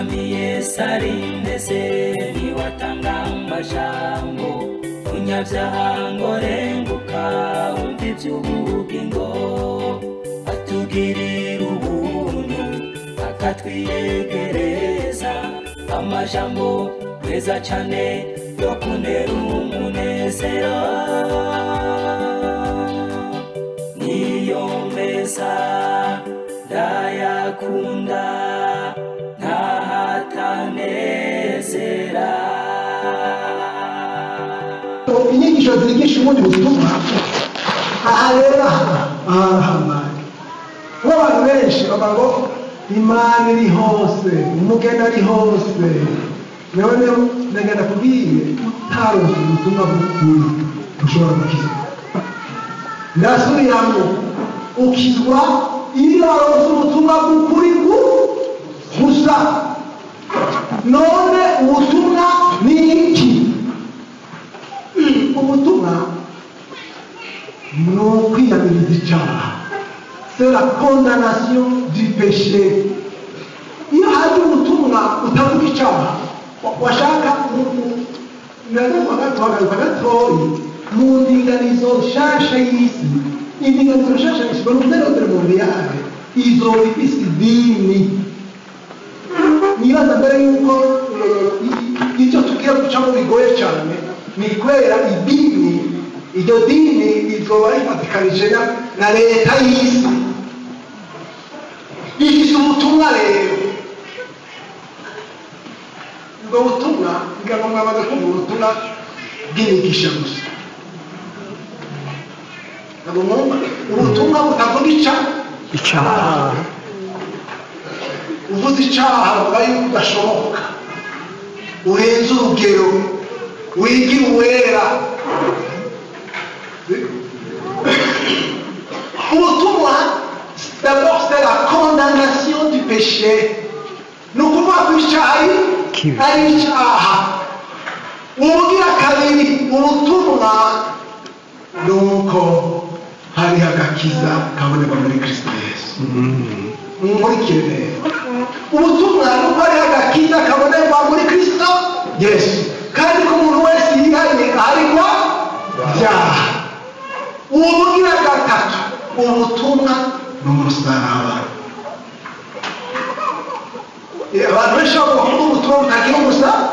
Umwami Yesu ari mbese niwatanga amajambo kunyabyaha ngo renguka wumva iby'ubugingo atugirira ubuntu akatwiyegereza amajambo meza cyane yo kunera umunezero niyo meza ndayakunda ntahatanezera. Inyigisho zigisha ubundi butumwa aha rero ahambaye kuko abantu benshi bavuga ngo Imana iri hose, umugeni ari hose. None ndagenda kubwiye utaronse ubutumwa bw'ukuri ushobora gukizwa. Ndasubiramo, ukizwa iyo waronse ubutumwa bw'ukuri gusa. None ubutumwa ni iki? Ubutumwa ni ukwiyamiriza icyaha, c'est la condamnation du péché. Iyo haje ubutumwa utavuga icyaha washaka nagaruka gatoyi mu ndinganizo nshasha y'isi. Indinganizo nshasha y'isi baruzerodere mu yawe izoba ifise idini. Nibaza mbere yuko icyo tugiye gucamo bigoye cyane ni kubera idini. Iryo dini rizoba rifatikanije na leta y'isi ifise ubutumwa. Rero ubwo butumwa ngira ngo mwamaze kumva ubutumwa bw'imigisha gusa, ntabwo mwumva ubutumwa butavuga icyaha. Uvuze icyaha bavuga yuko udashoboka, urenze urugero, wigira uwera. Ubutumwa d'abord c'est la condamnation du péché. Ni ukuvuga ko icyaha ari icyaha. Ubugira kabiri ubutumwa ni uko hariho agakiza kaboneka muri Kristo Yesu. Nkurikire neza, ubutumwa ni uko hariho agakiza kaboneka muri Kristo Yesu, kandi ko umuntu wese yihanye aharigwa byaha. Ubugira gatatu ubutumwa ni umusaraba. Abantu benshi bavuga ko ubutumwa butagira umusaraba.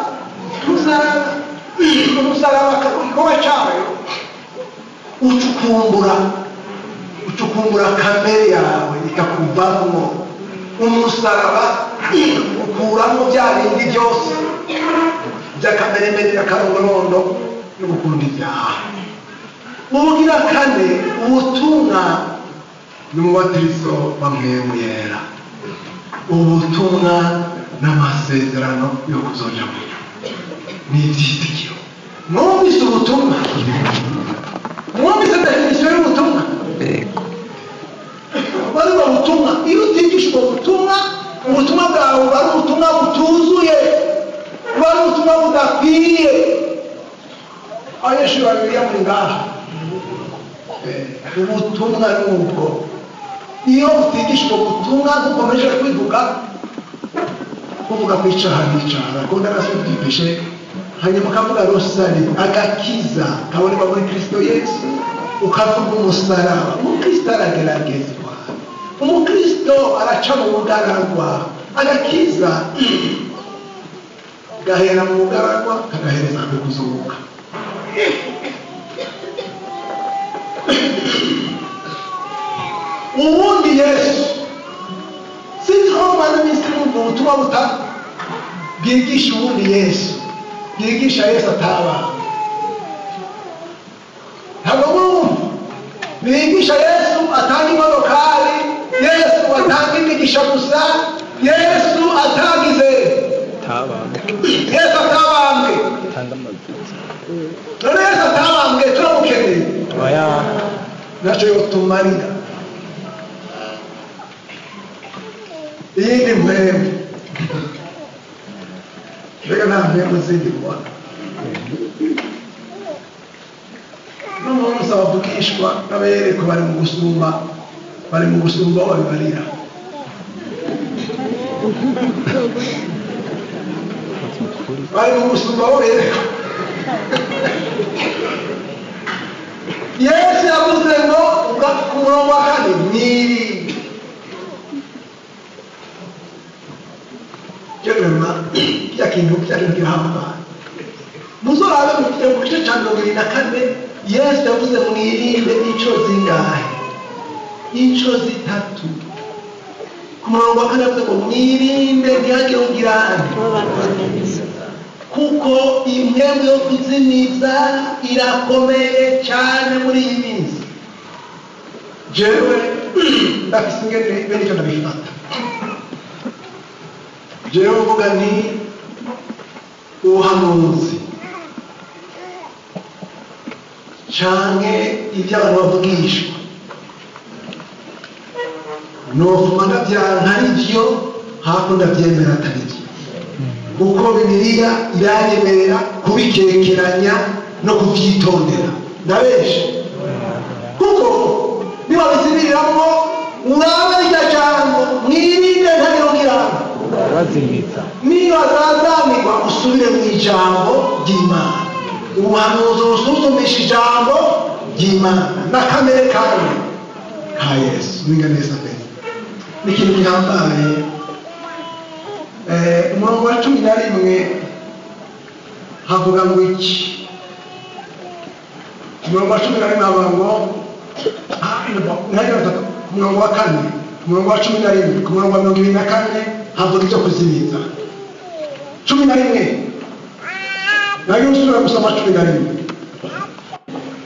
Umusaraba igikorwa cyayo ucukumbura kamere yawe ikakuvamo. Umusaraba ukuramo bya bindi byose by'akameremere n'akarongorondo no gukunda ibyaha. Ubugira kane ubutumwa ni umubatizo wa Mpwemu Yera. Ubutumwa n'amasezerano yo kuzoja mu ijuru ni ibyizigiro. Mwumvise ubutumwa, mwumvise definisiyo y'ubutumwa. Bari ubwo butumwa, iyo utigisha ubwo butumwa, ubutumwa bwawe buba ari ubutumwa butuzuye, buba ari ubutumwa budakwiye. Abanyeshuri ba Bibiliya muri ngaha, ubutumwa ni ubwo. Iyo utigisha ubwo butumwa dukomeje kwivuga kuvuga ko icyaha ni icyaha, condamnation du péché, hanyuma ukavuga rosari agakiza kaboneka muri Kristo Yesu, ukavuga umusaraba. Umukristo arageragezwa, umukristo araca mu bugaragwa. Agakiza gahera mu bugaragwa kagahereza ku kuzuka. Ubundi Yesu sinzi ko mumaze iminsi mwumva ubutumwa buta bwigisha ubundi Yesu, bwigisha Yesu atabambwe. Ntabwo mwumva bigisha Yesu atanga imodokari, Yesu atanga imigisha gusa, Yesu atagize Yesu atabambwe. None Yesu atabambwe turamukeneye, ntacyo yotumarira. Iyindi mpwemu, mbega nta mpwemu zindi kubona. N'umunsi abavugishwa n'abereko bari mu gusumba, bari mu gusumba aho babibarira. Bari mu gusumba bo bereka. Yesu yavuze ngo ku murongo wa kane mwirinde. Jerema kya kintu kirahambaye. Muzorabe mu gice cya 24 Yesu yavuze mwirinde inshuro zingahe? Inshuro zitatu. Ku murongo wa kane yavuze ngo mwirinde ntihagire ugirane, kuko impwemu yo kuzimiza irakomeye cyane muri iyi minsi. Jewe ndafise ingene bene icyo ndabifata. Jewe mvuga nti ubuhanuzi canke ibyo abantu bavugishwa nofuma ndavyanka ari vyo, hako ndavyemera atari vyo, kuko Bibiliya iranyemerera kubikekeranya no kuvyitondera. Ndabesha kuko niba bisubiriramwo urabe irya jambo mwirinde ntagire ugirana, niba zazanirwa usubire mu ijambo ry'Imana. Ubuhanuzi busuzumisha ijambo ry'Imana na kamere kawe ka Yesu. Mwinga neza mbere ni ikintu gihambaye. Umurongo wa 11 havuga ngo iki? Umurongo wa 11 havuga ngo ku murongo wa 4, ku murongo wa 11, ku murongo wa 24 havuga ibyo kuzimiza. 11 nayo usubira gusoma 11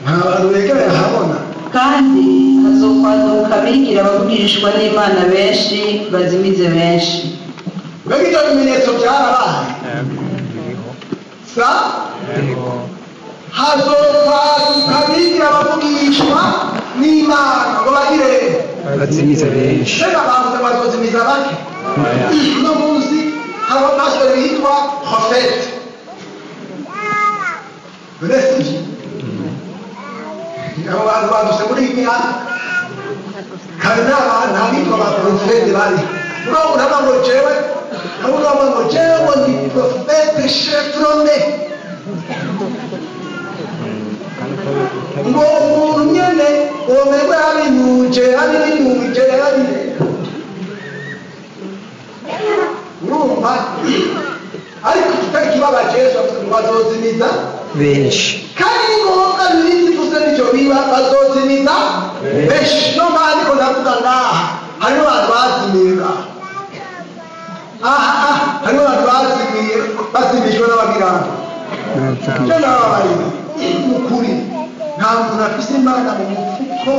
nta bantu begereye ahabona. Kandi hazokwaduka abigira abavugishwa n'Imana benshi bazimize benshi. Mbega ibyo bimenyetso byarabaye sa hazokwaduka abigira abavugishwa n'Imana ngo bagire bazimize benshi. Mbega bavuze bazozimiza bake? Uno munsi hari abapasitori bitwa profete. None sivyo? Abo bantu baduse muri iyi myaka kare nta bitwa ba profete bari. Urabona ngo jewe, urabona ngo jewe ndi profete chevronné, ngo umuntu nyene womerwa yabinuje yabinuje yabinuje. Urumva ariko kitari kibabaje Yesu avuze ngo bazozimiza benshi, kandi ni ngombwa Bibiliya ivuze n'icyo biba bazozimiza benshi. No mpamvu ariko ndavuga ngaha hariho abantu bazimiye ngaha, aha hariho abantu bazimiye bazimijwe n'abagirana. Icyo nababariye mu kuri, nta muntu afise Imana mu mufuko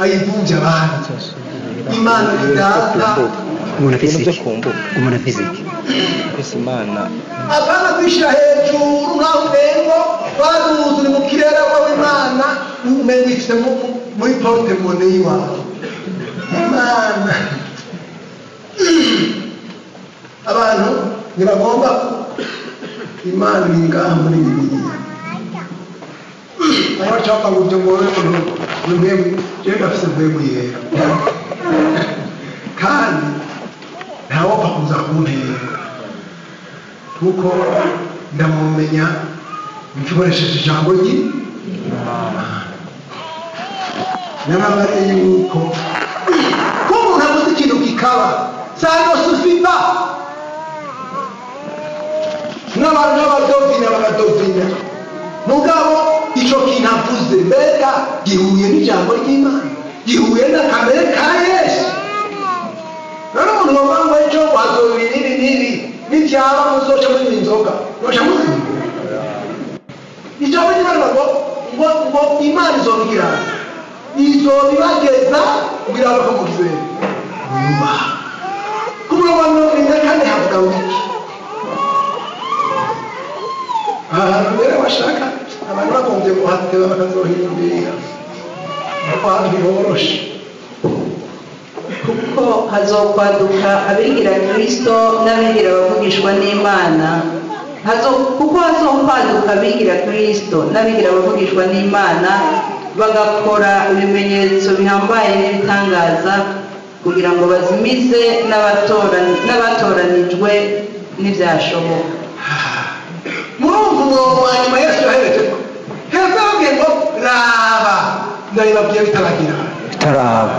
ayivunja abandi. Imana ni data. Umuntu afise iki? Umuntu afise iki? Afise Imana. Apana kwishyira hejuru nkaho umengo baruzi uri mu kirere wowe Imana umengo ifise muri porte-monnaie y'iwawe. Imana abantu ntibagomba Imana iri ngaha muri Bibiliya. Aho bacapa ngo ibyo ngo ni mwebwe, jewe ndafise mwebwe yera, kandi ntawopfa kuza kuntera kuko ndamumenya nkoresheje ijambo ry'Imana. Nyamara yuko ko umuntu avuze ikintu kikaba ça ne suffit pas. N'abantu n'abadovina bakadovina, mugabo ico kintu avuze mbega gihuye n'ijambo ry'Imana, gihuye na kamere ka Yesu. None umuntu bavuga ngo ejo wazoba ibi n'ibi n'ibi nibyaba muzoca munywa inzoga muzoca muzinywa. Ijambo ry'Imana ngo ngo Imana izobigira izobibageza kugira ngo mugize nyuma. Ku murongo wa 24 havuga ngo iki? Ahantu rero bashaka abantu bagombye guhateba bakazohindurira kuko ahantu ntiboroshe. Kuko hazokwaduka abigira Kristo n'abigira abavugishwa n'Imana. Kuko hazokwaduka abigira Kristo n'abigira abavugishwa n'Imana bagakora ibimenyetso bihambaye n'ibitangaza kugira ngo bazimize n'abatoranijwe n'ibyashoboka. Murumva umurongo wa nyuma Yesu yahereje ko hepfo yababwiye ngo raba, ndabibabwiye bitaragira bitaraba.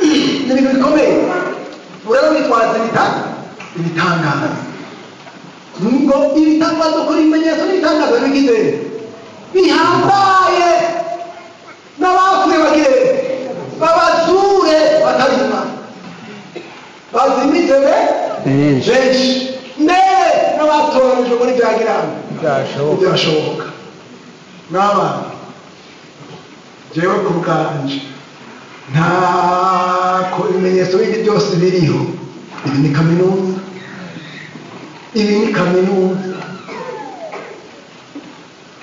Ni ibintu bikomeye. Urero bitwaza ibitangaza, ngo ibitangaza kuri ibimenyetso n'ibitangaza bigize bihambaye, n'abapfuye bagire babazure batarima bazimize benshi, mbere n'abatoranijwe muri bya girano byashoboka. N'abana jewe ku bwanje ntako ibimenyetso bindi byose biriho. Ibi ni kaminuza, ibi ni kaminuza.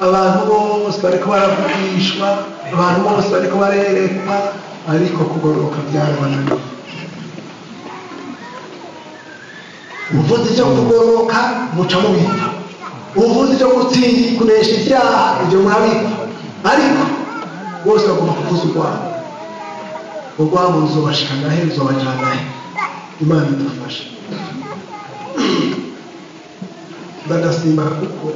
Abantu bose bariko baravugishwa, abantu bose bariko barerekwa, ariko kugororoka byarabananiye. Uvuze icyo kugororoka muca mubipfa, uvuze icyo gutsinda kunesha ibyaha ibyo murabipfa, ariko bose bagomba kuvuza urwabo. Urwabo ruzobashikana he? Ruzobajana he? Imana idufashe. Ndagasimba kuko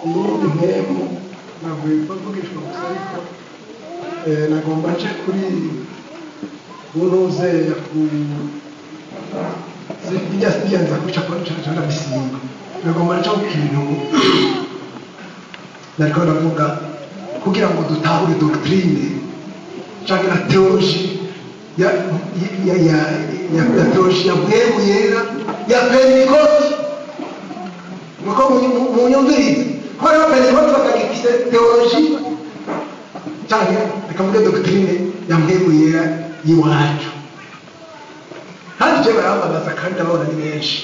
ubundi mpemu ntabwo bivugishwa gusa, ariko nagomba nce kuri bunoze ku bijya biyanza kuca kwa ndabisimba. Nagomba nce ku kintu nariko ndavuga kugira ngo dutahure doctrine cyangwa la théologie ya ya ya ya théologie ya Mpwemu Yera ya Pentecote. Nuko munyumvirize ko rero Pentecote batagifise théologie cyangwa reka mvuge doctrine ya Mpwemu Yera y'iwacu. Kandi je barambabaza kandi ndababona ni benshi.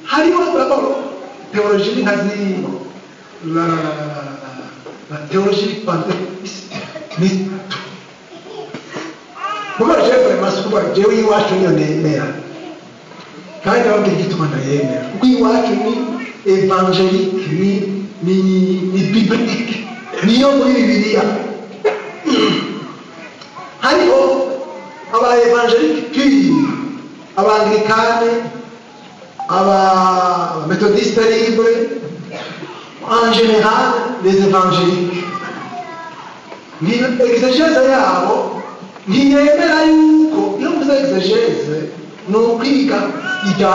Hariho d'abord théologie ni nka zino la théologie pentecôtiste ni kuko jewe vraiment sikuba jewe iwacu niyo nemera, kandi ndababwira igituma ndayemera, kuko iwacu ni évangélique, ni biblique, niyo muri Bibiliya. Hariho aba évangélique pure, abanglikane, aba méthodiste libre, en général les évangéliques. Ni exégèse yabo ntiyemera yuko iyo mvuze exégèse ni ukwiga ibya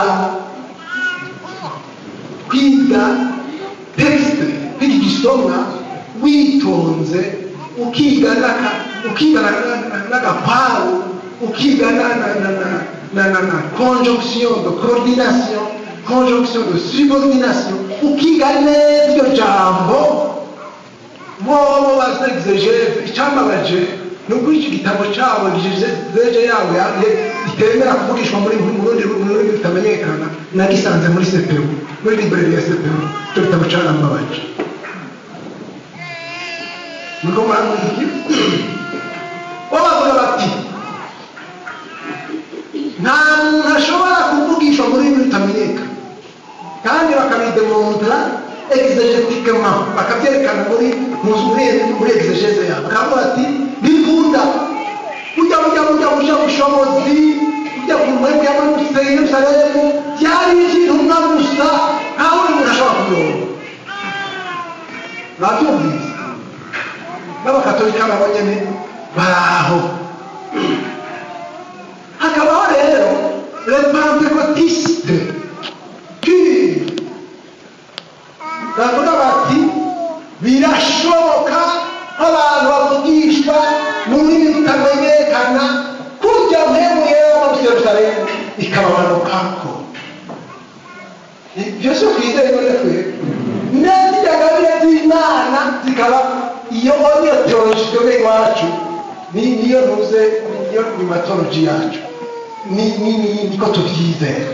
kwiga texte, kwiga igisomwa witonze, ukiga n'agakwabu, ukiga na conjonction de coordination, conjonction de subordination, ukiga neza iryo jambo. Bobo bazi exégèse. Icyambabaje ni uko iki gitabo cyabo exégèse yabo itemera kuvugishwa muri rundi rurimi rutamenyekana, nagisanze muri CPU, muri librairie ya CPU. Icyo gitabo cyarambabaje. Niko muramwiki bo bavuga bati nta muntu ashobora kuvugishwa muri rurimi rutamenyekana, kandi bakabidemontra exégétiquement, bakabyerekana muri exégèse yabo. Bakavuga bati bikunda ujya bushobozi ujya ku mwembe muri Yerusalemu byari iby'intumwa gusa, nta wundi muntu ashobora kubironka. Babyumvise n'abakatolika nabo nyene baraho. Hakabaho rero les pentecôtistes purs, bavuga bati birashoboka abantu bavugishwa mu rurimi rutamenyekana kurya Mpwemu Yera muri Yerusalemu ikabamanukako. Ibyo si ukwizera none twebwe neza ingabire z'Imana zikaba iyo niyo teoloji twebwe iwacu, niyo ntuze, niyo pneumatology yacu, niko tubyizera.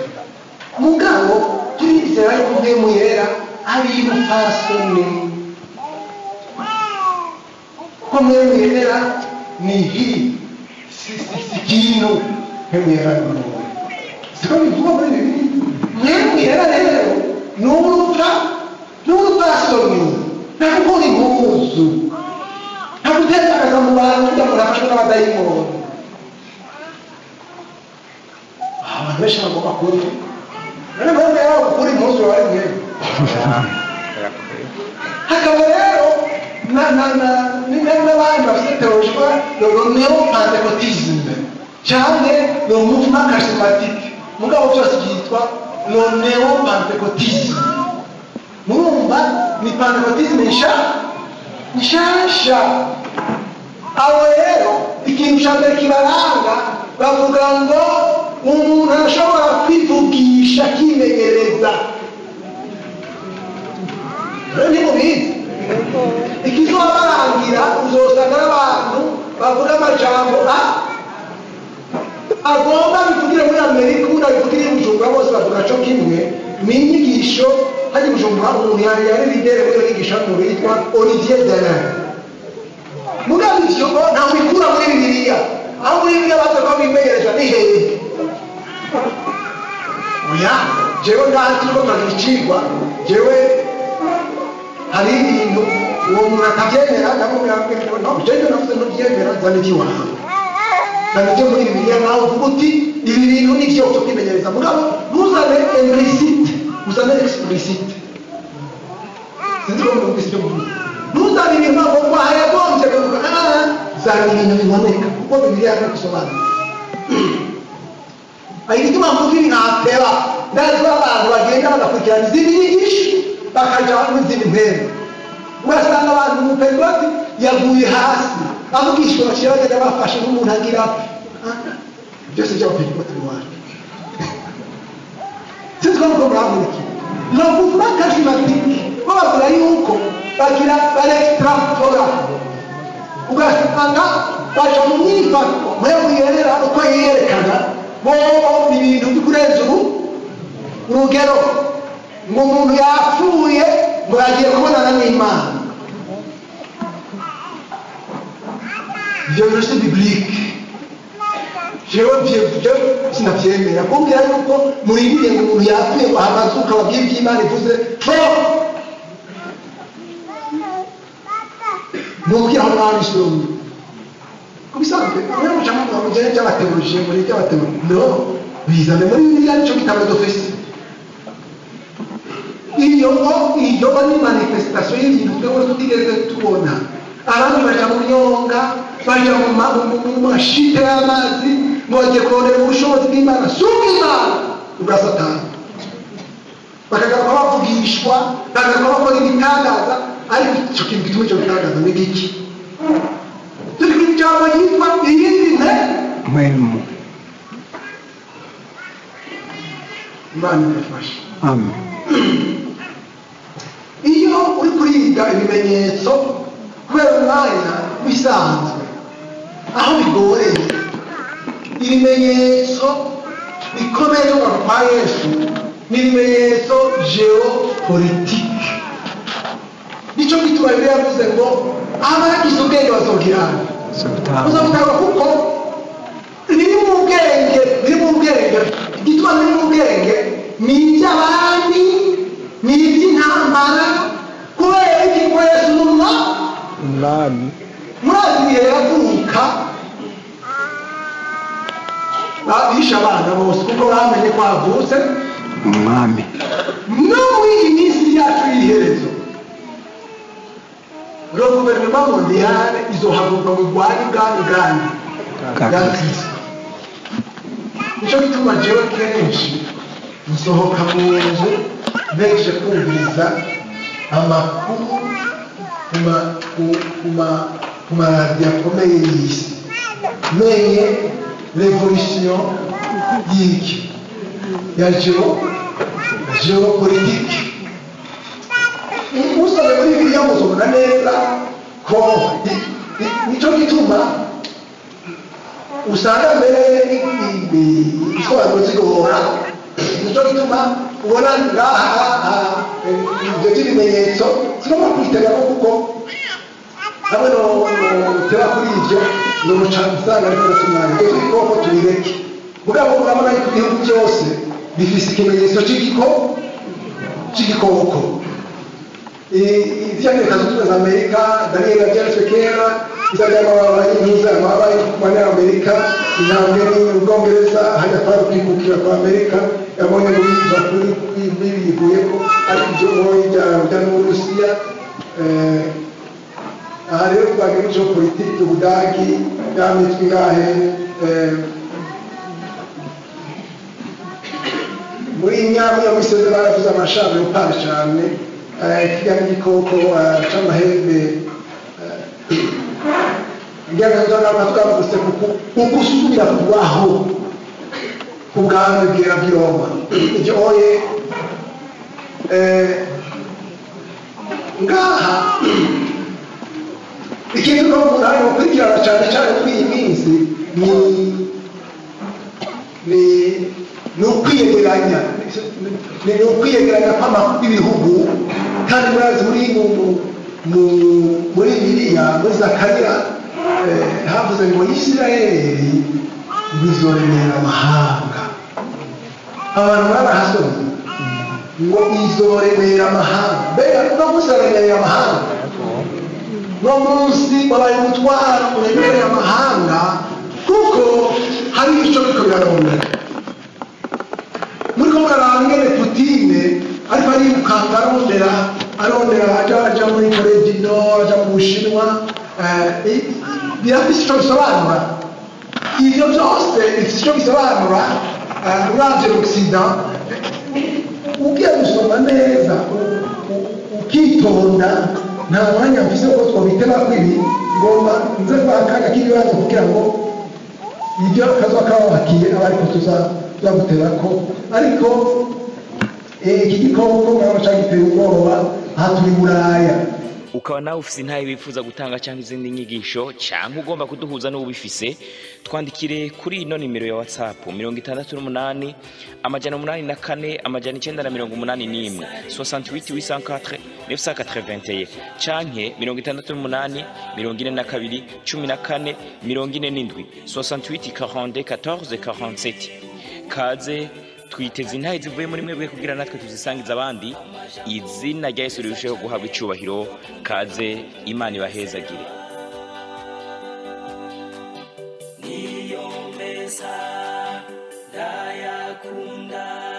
Mugabo turizera yuko Mpwemu Yera ari umupfasoni, kuko Mpwemu Yera ni hi si ikintu. Mpwemu Yera ni umuntu, siko bivugwa muri Bibiliya. Mpwemu Yera rero ni urupfasoni, nta gukura impuzu, nta gutembagaza mu bantu kugira ngo nafashwe n'abadayimoni. Abantu benshi bagomba kumva none munsi wari mwebwe hakaba rero n'abandi bafite théologie le néo-pentecôtisme cyane le mouvement charismatique mugabo byose byitwa le néo-pentecôtisme. Murumva ni pentecôtisme nshasha. Abo rero ikintu cya mbere kibaranga bavuga ngo umuntu arashobora kwivugisha akimenyereza. Rero ntimubizi ikizobarangira uzosanga n'abantu bavuga amajambo agomba bivugire muri Amerika ubundi abivugire i Bujumbura bose bavuga co kimwe. Ni inyigisho hajya i Bujumbura umuntu yari leader muri iyo nyigisho hano yitwa Olivier Delain. Mugabo ivyo ntabwo bikura muri Bibiliya, aho muri Bibiliya bavuga ko bimenyereza ni hehe? Oya, jewe ngaha turiko turagira icigwa, jewe hari ibintu uwo muntu atabyemera ndamubwira ngo no jewe navuze ntubyemera zana iby'iwawe zana ibyo muri Bibiliya nawe uvuga uti ibi bintu ni byo byo kwimenyereza, mugabo ntuzane implicite uzane explicite. Sinzi ko mwumvise ibyo mvuze. Ntuzane ibintu ngo yagombye kuvuga, zana ibintu biboneka kuko Bibiliya irabisobanura. Igituma mvuga ibi ntateba ndazi ko abantu bagenda bagakurikirana izindi nyigisho bakaja n'izindi mpembe, ugasanga abantu umupentekoti yaguye hasi avugishwa baciye bagenda bafashe nk'umuntu agira byose by'abapentekoti iwacu. Sinzi ko muko muraboneka le mouvement charismatique bo bavuga yuko bagira barextrapora, ugasanga baja mu myifato mwebwe yerera uko yiyerekana bo ni ibintu byo kurenza ubu urugero ngo umuntu yapfuye ngo yagiye kubonana n'Imana. Ibyo bintu si biblique, jewe byo sinabyemera kumbwira yuko murindiriye ngo umuntu yapfuye ngo ahamazuka babwire ibyo Imana ivuze bo mubwira aho mwabisomye kubisanzwe mwe muca muvuga ngo njyewe by'abateologie muri by'abateologie no bizane muri Bibiliya nico gitabo dufise. Iyo ni manifestation y'ibintu twebwe tutigeze tubona. Abandi baja mu myonga, baja mu mashite y'amazi ngo bagiye kurondera ubushobozi bw'Imana, si ubw'Imana, ubwa Satani. Bakagaruka bavugishwa, bakagaruka bakora ibitangaza, ariko ico kintu gituma ico gitangaza ni giki? Turi ku ijambo ryitwa iyindi mpemu. Imana idufashe. Amen. Iyo uri kuriga ibimenyetso kubera umwanya bisanzwe aho bigoreye, ibimenyetso bikomeye byo kwa Yesu ni ibimenyetso geopolitike. Nico gituma Bibiliya yavuze ngo abagize ubwenge bazogirana bazobutanga, kuko biri mu bwenge, biri mu bwenge. Igituma biri mu bwenge ni iby'abandi, ni iby'intambara, kubera iki? Ko Yesu ni umwami. Murazi ibihe yavuka bishe abana bose kuko bamenye ko havutse umwami. No muri iyi minsi yacu y'iherezo le gouvernement mondial izohaguruka ngo irwanye ubwami bwanyu bwa Kristo. Nico gituma jewe kenshi nsohoka mu nzu mpejeje kumviriza amakuru ku maradiyo akomeye y'isi, menye revolution y'iki ya geopolitique. Usome muri Bibiliya muzobona neza ko nico gituma usanga mbere ibisobanuro zigora. Nico gituma ubona ngaha ibyo by'ibimenyetso sinagomba kubitegamo kuko hamwe notera kuri ibyo noca usanga ariko ndatumwanya. Ibyo by'ibikoko tubireke, mugabo urabona yuko ibihugu byose bifise ikimenyetso c'igikoko. Ivya Leta Zunze Ubumwe za Amerika, Daniel yavyanditswe kera, Izajya y'intuza amababa y'Abanyamerika, intambwe ni Ubwongereza, hajya kwari kwikukira kwa Amerika yabonye muri bivuyeko, ariko ibyo bya n'Uburusiya. Aha rero twagira muri politiki Ubudagi yamitwe ingahe muri nyamwe yo miseze baravuze amashami upara cyane kirya n'igikoko c'amahembe ngira twavuze ugusubira kubaho kubwami bwera bw'i Roma. Ibyo oye ngaha ikintu ko umuntu ari gukurikirana cyane cyane muri iyi minsi ni ukwiyegeranya, ni ukwiyegeranya kw'ibihugu. Kandi murazi muri Bibiliya muri Zakariya havuze ngo Isirayeli bizoremera amahanga. Abantu barahasomye ngo izoremera amahanga. Mbega no munsi aremera amahanga, no munsi wabaye umutwaro uremereye amahanga, kuko hari icyo biriko birarondera. Muri ko muraraba ingene Putine ariko arikanga arondera aja muri Corée du Nord, aja mu Bushinwa, birafise ico bisobanura. Ivyo byose bifise ico bisobanura. Uravye l'Occident, ugiye gusoma neza ukitonda, nta mwanya mfise ko twobiteba kwibi, ngomba nze kwa akanya k'ibibazo kugira ngo ibyo kazoba kababakiye aba ariko tuzaguterako. Ariko iki gikoko murabona cagiteye ubwoba, aha turi Buraya. Ukaba nawe ufise intahe wifuza gutanga cyangwa izindi nyigisho cyangwa ugomba kuduhuza n'ubifise, twandikire kuri ino nimero ya WhatsApp 68 804 981 68 804 981 canke 68 42 14 47 68 42 14 47. Kaze twiteze intahe zivuye muri mwebwe kugira natwe tuzisangiza abandi, izina rya Yesu rirusheho guhabwa icubahiro. Kaze, Imana ibahezagire. Niyo meza ndayakunda.